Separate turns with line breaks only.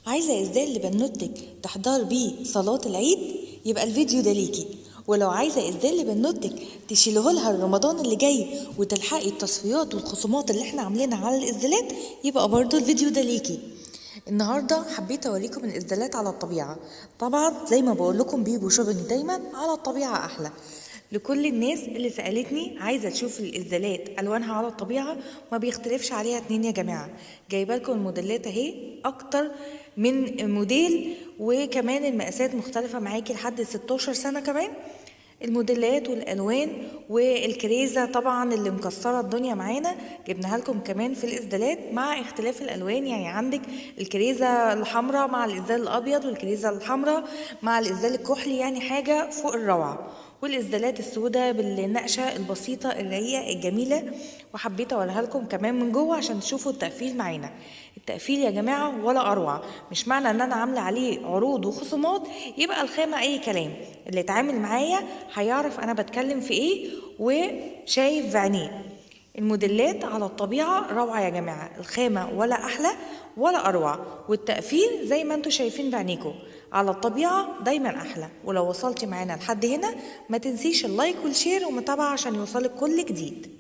عايزة إسدال لبنوتك تحضر بيه صلاة العيد؟ يبقى الفيديو ده ليكي. ولو عايزة إسدال لبنوتك تشيله لها رمضان اللي جاي وتلحقي التصفيات والخصومات اللي احنا عاملينها على الإسدالات، يبقى برضو الفيديو ده ليكي. النهاردة حبيت أوريكم الإسدالات على الطبيعة. طبعا زي ما بقول لكم بيبو شوبينج دايما على الطبيعة أحلى. لكل الناس اللي سألتني عايزة تشوف الإسدالات ألوانها على الطبيعة، ما بيختلفش عليها اتنين يا جماعة. جايبه لكم الموديلات اهي، أكتر من موديل، وكمان المقاسات مختلفة معاكي لحد 16 سنة كمان. الموديلات والألوان والكريزة طبعا اللي مكسرة الدنيا معانا جبناها لكم كمان في الإسدالات مع اختلاف الألوان. يعني عندك الكريزة الحمراء مع الإسدال الأبيض، والكريزة الحمراء مع الإسدال الكحلي، يعني حاجة فوق الروعة. والإسدالات السوداء بالنقشة البسيطة الرقيقة الجميلة، وحبيت أوريها لكم كمان من جوه عشان تشوفوا التقفيل معانا. التقفيل يا جماعة ولا أروع. مش معنى إن أنا عاملة عليه عروض وخصومات يبقى الخامة أي كلام. اللي اتعامل معايا هيعرف أنا بتكلم في إيه وشايف بعينيه. الموديلات على الطبيعة روعة يا جماعة، الخامة ولا أحلى ولا أروع، والتقفيل زي ما انتوا شايفين بعينيكم على الطبيعة دايما أحلى. ولو وصلتي معانا لحد هنا ما تنسيش ال like وال share ومتابعة عشان يوصلك كل جديد.